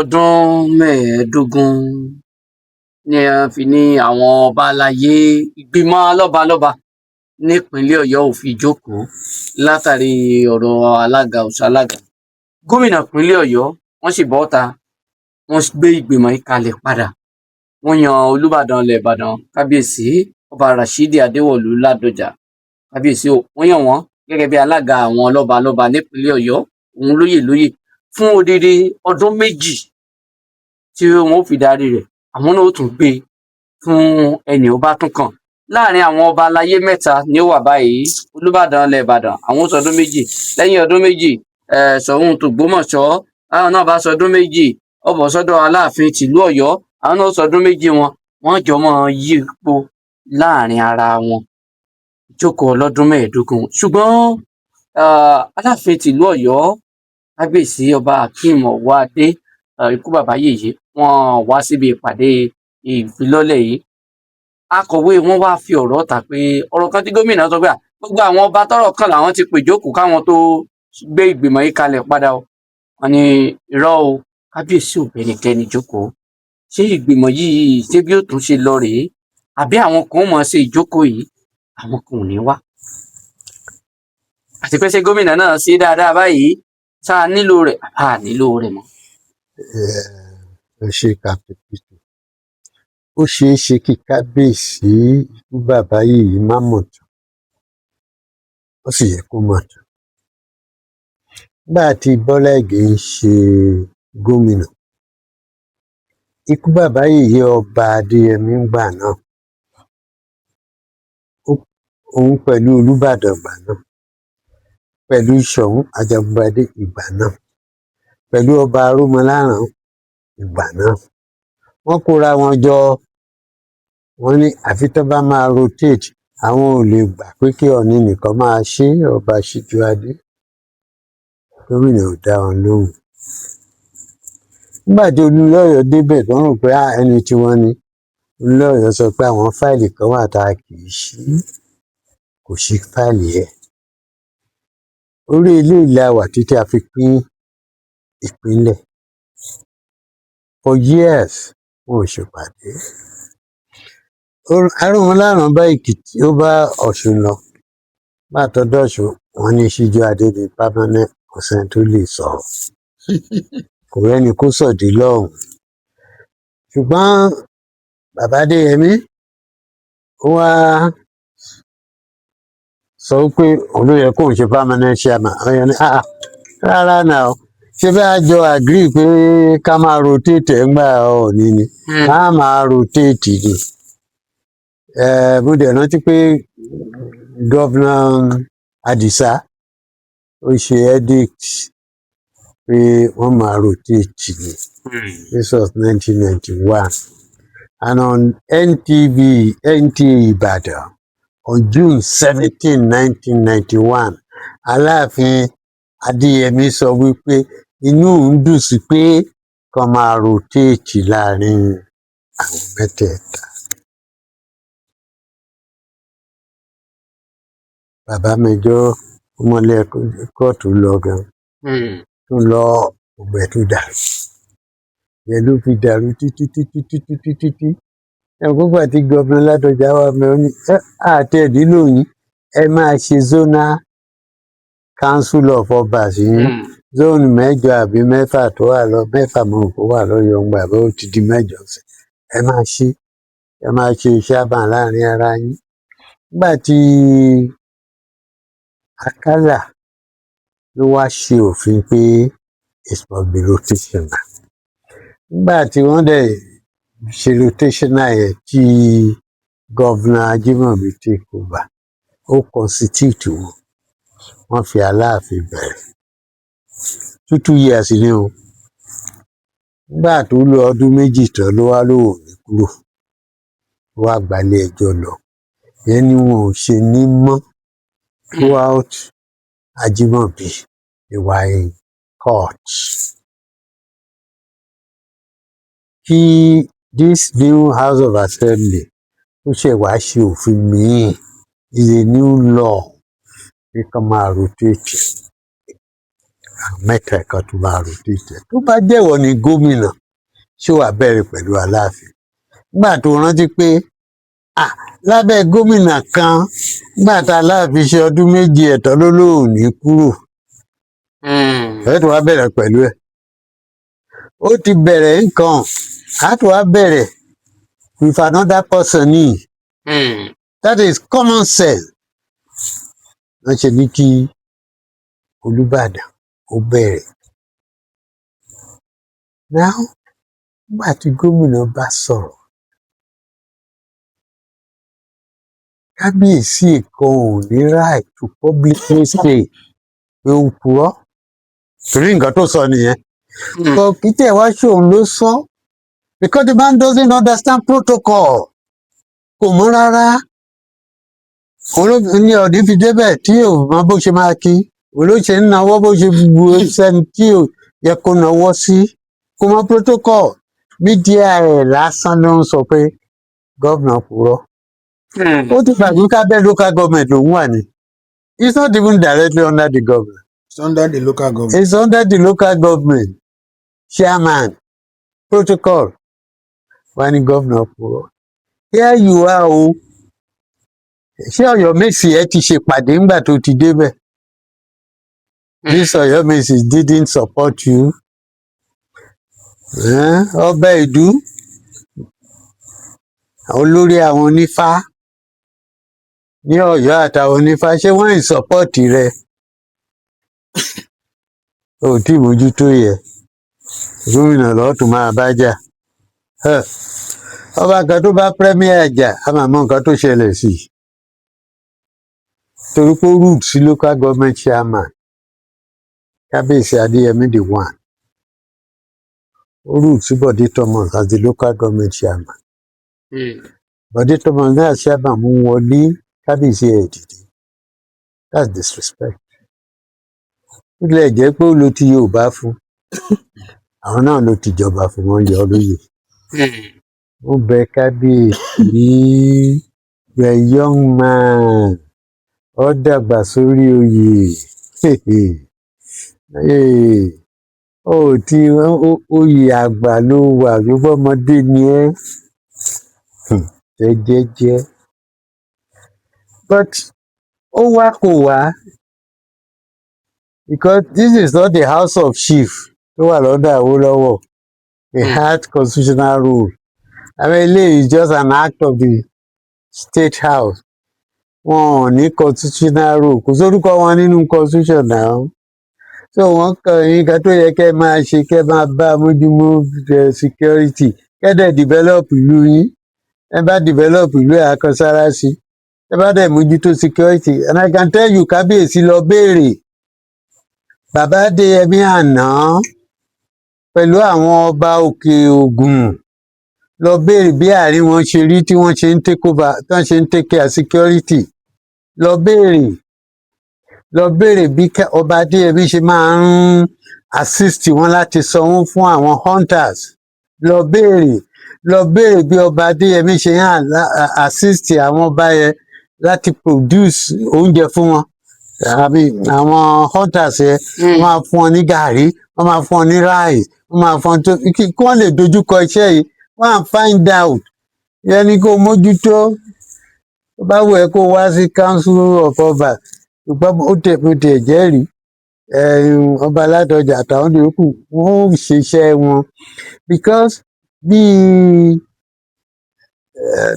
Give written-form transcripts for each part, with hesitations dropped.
Ọdún 15 ni a fi ní àwọn ọba aláyé, ìgbìmọ̀ lọ́balọ́ba nípínlẹ̀ Ọ̀yọ́ ò fi jókòó látàrí ọ̀rọ̀ alága òṣàlága. Gómìnà ìpínlẹ̀ Ọ̀yọ́ wọ́n sì bọ́ ta, wọ́n gbé ìgbìmọ̀ yìí kalẹ̀ padà. Wọ́n yan Olúbàdàn ilẹ̀ Ìbàdàn, Kábíyèsí Ọba Rashidi Adéwọ̀lú Ládọjà, kábíyèsí o. Wọ́n yàn wọ́n gẹ́gẹ́ bí alága àwọn lọ́balọ́ba nípínlẹ̀ Ọ̀yọ́, òun lóyè lóyè fún odidi ọdún 2 tí wọn ó fi darí rẹ̀. Àwọn náà ó tún gbé fún ẹni ó bá tún kàn láàrin àwọn ọba aláyé mẹ́ta ní ó wà báyìí. Olúbàdàn ilẹ̀ Ìbàdàn, àwọn ó sọdún 2. Lẹ́yìn ọdún 2, Ṣọ̀ún tògbómọ̀ṣọ́, àwọn náà bá sọdún 2, ó bọ́ sọ́dọ̀ Aláàfin tìlú Ọ̀yọ́, àwọn náà ó sọdún 2 wọn. Wọ́n jọ máa yípo láàrin ara wọn. Ìjókòó ọlọ́dún 15. Ṣùgbọ́n Aláàfin tìlú Ọ̀yọ́, Kábíyèsí Ọba Akeem Ọwọ́adé, ikú bàbá yèyé, wọ́n wá síbi ìpàdé ìfilọ́lẹ̀ yìí. Akọ̀wé wọn wá fi ọ̀rọ̀ ta pé ọ̀rọ̀ kan tí gómìnà sọ pé gbogbo àwọn ọba tọ́rọ̀ kàn làwọn ti pè jókòó káwọn tó gbé ìgbìmọ̀ yìí kalẹ̀ padà o. Wọ́n ní irọ́ o, kábíyèsí ò bẹ́nikẹ́ni jókòó. Ṣé ìgbìmọ̀ yìí, ṣé bí ó tún ṣe lọ rèé, àbí àwọn kan ó máa ṣe ìjókòó yìí, àwọn kan ò ní wá? Àti pé ṣé gómìnà náà ṣe dáadáa báyìí? Ṣá a nílò rẹ̀, àbá a nílò rẹ̀ mọ́? Ẹ ṣe, Captain Peter. Ó ṣeé ṣe kí kábíyèsí, ikú bàbá yìí, má mọ̀ tán, ó sì yẹ kó mọ̀ tán. Nígbà tí Bọ́lá Ìgè ń ṣe gómìnà, ikú bàbá yìí, Ọba Adéyẹmí ńgbà náà, òun pẹ̀lú Olúbàdàn ìgbà náà, pẹ̀lú Ṣọ̀ún Ajagungbadé ìgbà náà, pẹ̀lú Ọba Arúmọláràn ìgbà náà, wọ́n kóra wọn jọ. Wọ́n ní àfi tó bá máa rotate, àwọn ò lè gbà pé kí Ọọ̀ni nìkan máa ṣe. Ọba Ṣíjúadé, gómìnà ò dá wọn lóhùn. Nígbà tí Olúnlọ́yọ̀ débẹ̀, tó ń rò pé ẹni tí wọ́n ní, Olúnlọ́yọ̀ sọ pé àwọn fáìlì kan wà tá a kì í ṣí, kò sí fáìlì yẹn. Orí eléyìí la wà títí a fi pín ìpínlẹ̀. For years, wọn ò ṣèpàdé. Arúmọláràn bá Èkìtì, ó bá Ọ̀ṣun lọ. Bá tọ́jú Ọ̀ṣun, wọn ní Síjúadé ní permanent, kò sẹ́ni tó lè sọ̀rọ̀, kò rẹ́ni kó sọ̀dí lọ́hùn. Ṣùgbọ́n bàbá Adéyẹmí, ó wá sọ pé òun ló yẹ kóun ṣe permanent chairman. Àwọn èèyàn ní, "Ah, rárá náà o, ṣé bí a jọ agree pé ká máa rotate ẹ̀ ńgbà Ọọ̀ni ni?" Ká máa rotate ni. Mo dẹ̀ rántí pé Governor Àdìsá, ó ṣe edict pé wọ́n máa rotate ni. This was 1991, and on NTV, NTA Ìbàdàn, on June 17, 1991, Aláàfin Adéyẹmí sọ wípé inú òun dùn sí pé kán máa rotate láàrin àwọn mẹ́tẹ̀ẹ̀ta. Bàbá mẹjọ mọlẹ kóòtù lọ gan, tó lọ, gbogbo ẹ̀ tó dàrú yẹn ló fi dàrú títí títí títí títí tí ẹ̀kọ́ àti Governor Ládọjà wà mẹ́rin ní àti ẹ̀ nílò yín. Ẹ máa ṣe zonal council of obas yín, zone 8 àbí 6 tó wà lọ, 6 mọ̀ kó wà lọ́yọ̀ọ́ ńgbà bó ti di 8 sí. Ẹ máa ṣe chairman láàrin ara yín. Nígbà tí Akálà ló wá ṣe òfin pé it must be rotational. Nígbà tí wọ́n dẹ̀ ṣe rotational yẹn, tí Governor Ajímọ̀bí take over, ó constitute wọn. Wọ́n fi Aláàfin bẹ̀rẹ̀, two two years ni o. Nígbà tó lo ọdún 2 tán, ló wá lóun ò ní kúrò, ó wá gbalé ẹjọ́ lọ. Ìyẹn ni wọn ò ṣe ní mọ́. Throughout Ajímọ̀bí, they were in court. Kí this new House of Assembly tó ṣẹ̀ wá ṣe òfin míì, is a new law pé kán máa rotate. Mẹ́ta ẹ̀ka tó máa rotate ẹ̀. Tó bá jẹ́wọ́ ni gómìnà, ṣé wàá bẹ̀rẹ̀ pẹ̀lú Aláàfin nígbà tó rántí pé, ah, lábẹ́ gómìnà kan, nígbà tá Aláàfin ṣe ọdún 2 ẹ̀tọ́ ló lóun ní kúrò, ẹ̀ tó wá bẹ̀rẹ̀ pẹ̀lú ẹ̀. Ó ti bẹ̀rẹ̀ nǹkan, á tó wá bẹ̀rẹ̀ with another person ní. That is common sense. Wọ́n ṣe ní kí Olúbàdàn ó bẹ̀rẹ̀. Now, nígbà tí gómìnà bá sọ̀rọ̀, kábíyèsí kan ò ní right to publicly say pé ó ń purọ́, torí nǹkan tó sọ nìyẹn. Kò kí tẹ̀ wá ṣòun ló sọ, because the man doesn't understand protocol. Kò mọ̀ rárá. Òun ló ní ọ̀dí fi débẹ̀ tí ò mọ bó ṣe máa kí. Òun ló ṣe ń nawọ́ bó ṣe bu sẹ́ni tí ò yẹ kó nawọ́ sí. Kò mọ protocol. Media ẹ̀ lásán ló ń sọ pé gómìnà purọ́. Ó ti gbàgbé kábẹ́ local government lòún wà ní. It's not even directly under the governor. It's under the local government. It's under the local government chairman. Protocol wà ní gómìnà purọ́. Here you are o. Ṣé Ọ̀yọ́mèsì ẹ ti ṣèpàdé ńgbà tó ti débẹ̀? This Ọ̀yọ́mèsì didn't support you. Ọba ìdú, olórí àwọn onífá ní Ọ̀yọ́ àtàwọn onífá, ṣé wọ́n ń support rẹ? O ò tí ì mójútó yẹ gómìnà lọ́ọ́ máa bá jà. Ọba kan tó bá premier jà, a máa mọ nǹkan tó ṣẹlẹ̀ sí i, torí pé ó rude sí local government chairman. Kábíyèsí Adéyẹmí the one, ó rude sí Bọ̀dé Thomas as the local government chairman. Bọ̀dé Thomas náà chairman mú wọlé, kábíyèsí ẹ̀ dìde. That's disrespect. Ó tilẹ̀ jẹ́ pé ó lo ti Yorùbá fún, àwọn náà ló ti jọba fún wọn, yọ lóye. Ó bẹ kábíyèsí, you are a young man, ó dàgbà sórí oyè, ó ti oyè àgbà ló wà, ṣùgbọ́n ọmọdé ni ẹ́. Jẹ́jẹ́jẹ́, but ó wá kò wá, because this is not the House of Chief tó wà lọ́dọ̀ Awólọ́wọ̀. They had constitutional rule. I mean, eléyìí is just an act of the state house. Wọn ò ní constitutional rule, kò sórúkọ wọn nínú constitution náà. So wọn kàn nǹkan tó yẹ kẹ́ máa ṣe, kẹ́ máa bá mójúmọ́ security, kẹ́ dẹ̀ develop ìlú yín. Ẹ bá develop ìlú ẹ̀, akọsára sí ẹ bá dẹ̀ mójútó security. And I can tell you, kábíyèsí, lọ béèrè bàbá Adéyẹmí àná pẹ̀lú àwọn ọba Òkè Ògùn, lọ béèrè bí àárín wọn ṣe rí, tí wọ́n ṣe ń take over, tí wọ́n ṣe ń take care security. Lọ béèrè, lọ béèrè bí ọba Adéyẹmí ṣe máa ń assist wọn láti sanwó fún àwọn hunters. Lọ béèrè, lọ béèrè bí ọba Adéyẹmí ṣe ń assist àwọn ọba yẹn láti produce oúnjẹ fún wọn, àbí àwọn hunters yẹn. Wọ́n máa fún wọn ní gàrí, wọ́n máa fún wọn ní rice, wọ́n máa fún wọn tó kí wọ́n lè dojúkọ iṣẹ́ yìí. Wọ́n á find out yẹn ni kó mójútó. Tó bá wù ẹ́, kó wá sí council of ọba, ṣùgbọ́n ó tẹ̀ jẹ́rìí ọba Ládọjà àtàwọn yòókù, wọ́n ó ṣiṣẹ́ wọn, because bíi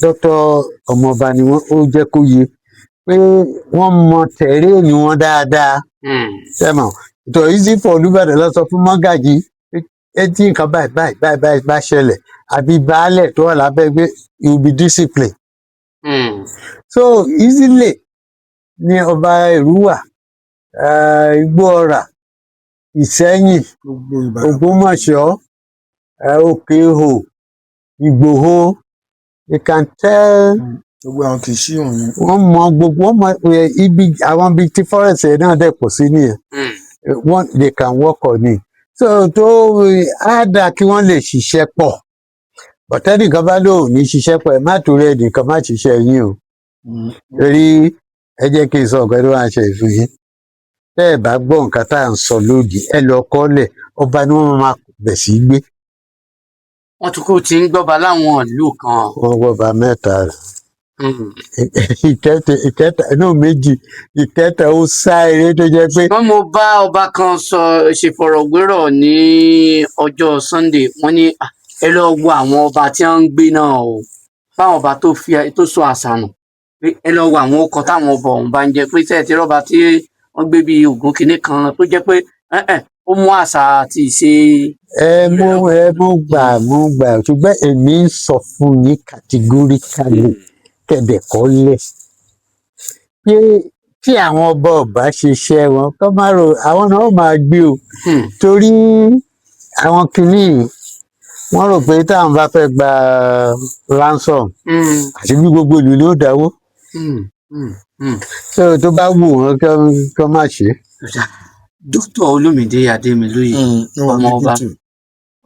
Dr. Ọmọọba ni wọ́n, ó jẹ́ kó yé pé wọ́n mọ terrain wọn dáadáa. Sẹ́mọ̀ it was easy for Olúbàdàn lọ sọ fún mọ́gàjì pé tí nǹkan báyìí báyìí báyìí báyìí bá ṣẹlẹ̀, àbí baálẹ̀ tó wà lábẹ́ pé you will be disciplined. So easily ní ọba Èrúwà, Igbó Ọrà, Ìsẹ́yìn, Gbogbo Ìbàràpá. Ògbómọ̀ṣọ́, Òkè Ihò, Ìgbòho, you can tell. Gbogbo àwọn kì í sí wọ̀nyẹn. Wọ́n mọ gbogbo, wọ́n mọ ibi àwọn ibi tí forest yẹn náà dẹ̀ pọ̀ sí nìyẹn. Wọ́n, they can work on it. So tó á dáa kí wọ́n lè ṣiṣẹ́ pọ̀, but ẹnìkan bá lóun ní ṣiṣẹ́ pọ̀, ẹ má torí ẹnìkan má ṣiṣẹ́ yín o. Torí ẹ jẹ́ kí n sọ nǹkan tó máa ṣe fún yín. Tẹ́ ẹ bá gbọ́ nǹkan tá à ń sọ lódì, ẹ lọ kọ́lẹ̀, ọba ni wọ́n máa bẹ̀ sí gbé. Wọ́n tún kó ti ń gbọ́ba láwọn ìlú kan. Wọ́n gbọ́ba mẹ́ta. Ìkẹta, ìkẹta inú méjì, ìkẹta ó sá eré tó jẹ́ pé Wọ́n mo bá ọba kan sọ ṣèfọ̀rọ̀wérọ̀ ní ọjọ́ Sunday. Wọ́n ní, "Ah, ẹ lọ wo àwọn ọba tí wọ́n ń gbé náà o, fáwọn ọba tó fi tó sọ àṣà nù, pé ẹ lọ wo àwọn ọkọ táwọn ọba ọ̀hún bá ń jẹ, pé sẹ́ẹ̀ tí rọ́ba tí wọ́n gbé bíi Ògún kìíní kan tó jẹ́ pé ẹ́ẹ̀, ó mú àṣà àti ìṣe." Ẹ mú gbà mú gbà, ṣùgbọ́n èmi ń sọ fún yín categorically, kẹ̀dẹ̀ kọ́lẹ̀, pé tí àwọn ọba ọba ṣiṣẹ́ wọn kọ́ má ro àwọn náà ó máa gbé o. Torí àwọn kinní yìí, wọ́n rò pé táwọn bá fẹ́ gba ransom àti bí gbogbo ìlú ló dáwó. So tó bá wù wọ́n kọ́ má ṣe. Dókítà Olúmídé Adémilóyè, ọmọ ọba,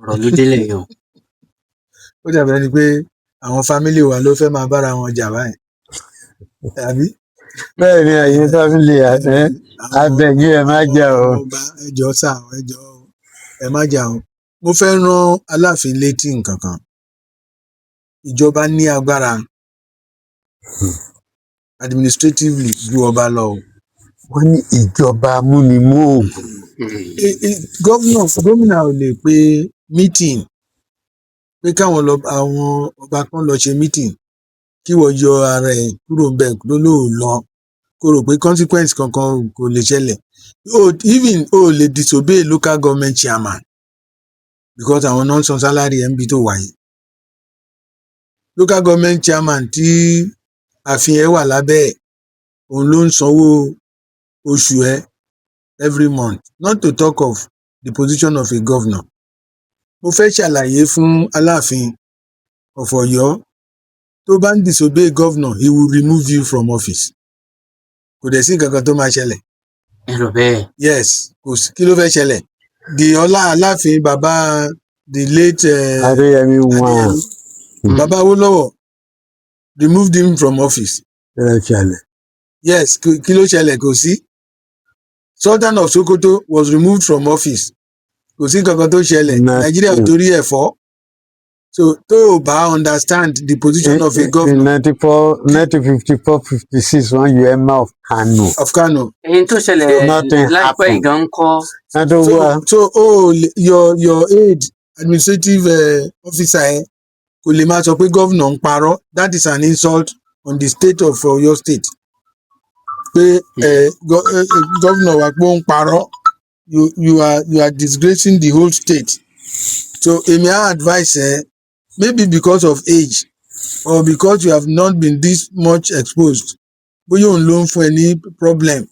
ọ̀rọ̀ ló délẹ̀ yìí o. Ó dàbí ẹni pé àwọn family wa ló fẹ́ máa bára wọn jà báyìí, àbí? Bẹ́ẹ̀ ni, ẹ̀yin family abẹ́yìn, ẹ má jà o. Àwọn ọba, ẹ jọ̀ọ́ sà, ẹ jọ̀ọ́ o, ẹ má jà o. Mo fẹ́ rán Aláàfin létí nǹkan kan. Ìjọba ní agbára administratively ju ọba lọ o. Wọ́n ní ìjọba amúnimóògùn. Gómìnà ò lè pe meeting pé káwọn lọ, àwọn ọba kan lọ ṣe meeting, kí wọ́n yọ ara ẹ̀ kúrò ńbẹ̀ ló lóò lọ, kó rò pé consequence kankan kò lè ṣẹlẹ̀ o. Even o lè disobey local government chairman, because àwọn náà ń san salary ẹ̀ ń bi tó wà yìí. Local government chairman tí ààfin ẹ̀ wà lábẹ́ ẹ̀, òun ló ń sanwó oṣù ẹ̀ every month, not to talk of the position of a governor. Mo fẹ́ ṣàlàyé fún Aláàfin of Ọ̀yọ́, tó bá ń disobey governor, he will remove you from office. Kò dẹ̀ sí nǹkan kan tó máa ṣẹlẹ̀. Ẹ rò bẹ́ẹ̀? Yes, kò sí. Kí ló fẹ́ ṣẹlẹ̀? The ọlá Aláàfin, bàbá the late Adéyẹmí wọn. Adéyẹmí, bàbá Awólọ́wọ̀ removed him from office. Ẹ ṣẹlẹ̀. Yes, kí ló ṣẹlẹ̀? Kò sí. Sultan of Sokoto was removed from office. Kò sí nǹkan kan tó ṣẹlẹ̀. Nàìjíríà ò torí ẹ̀ fọ́. So tó o bá understand the position of a In governor 94, 1954, 56, wọ́n yọ Emir of Kano. Of Kano. Èyí tó ṣẹlẹ̀ Nothing láìpẹ́ happened. ìgàn ń kọ́. Wọ́n tó So wá. So o your aide, administrative officer ẹ kò lè máa sọ pé governor ń parọ́. That is an insult on the state of Oyo State, pé governor wa pé ó ń parọ́. You are disgracing the whole state. So èmi á advice ẹ, maybe because of age or because you have not been this much exposed, bóyá òun ló ń fún ẹ ní problem.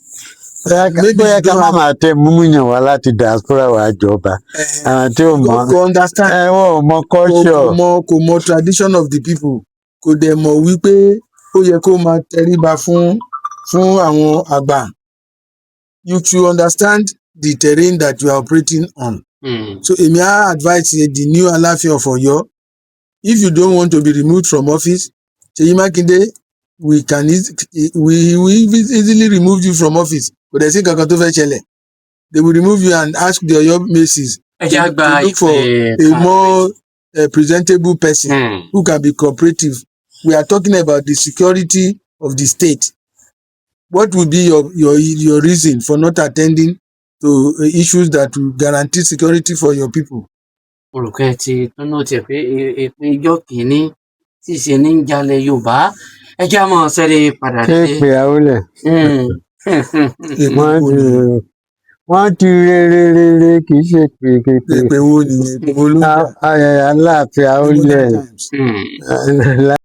Maybe Bóyá you ká don't má máa tẹ múyàn wá láti diaspora wá jọba, àwọn tí ò mọ kò understand. Ẹ wọn ò mọ Kò culture. Kò mọ tradition of the people. Kò dẹ̀ mọ̀ wípé ó yẹ kó máa tẹríba fún àwọn àgbà. You should understand the terrain that you are operating on. So èmi á advise the new Aláàfin of Ọ̀yọ́, if you don't want to be removed from office, Seyi Makinde, we can eas- we easily remove you from office. Kò dẹ̀ sí nǹkan kan tó fẹ́ ṣẹlẹ̀. They will remove you and ask the Ọ̀yọ́ Macies Ẹ jẹ́ á gba to look for ìpè a more presentable person who can be cooperative. We are talking about the security of the state. What will be your reason for not attending to issues that will guarantee security for your people? Mo rò pé ẹ ti tún náà tiẹ̀ pé ìpín ijọ́ kìíní tí í ṣe ní ń jalè Yorùbá. Ẹ jẹ́ á máa ṣẹ́rí padà Ṣé dé. Ìpè àwọlẹ̀. Èpè Wọ́n wo ti nìyẹn? Wọ́n ti re re re re, kì í ṣe pé kékeré. Èpè wo nìyẹn? Èpè wo ló ń jà? Aláàfin àwọlẹ̀. Modern times.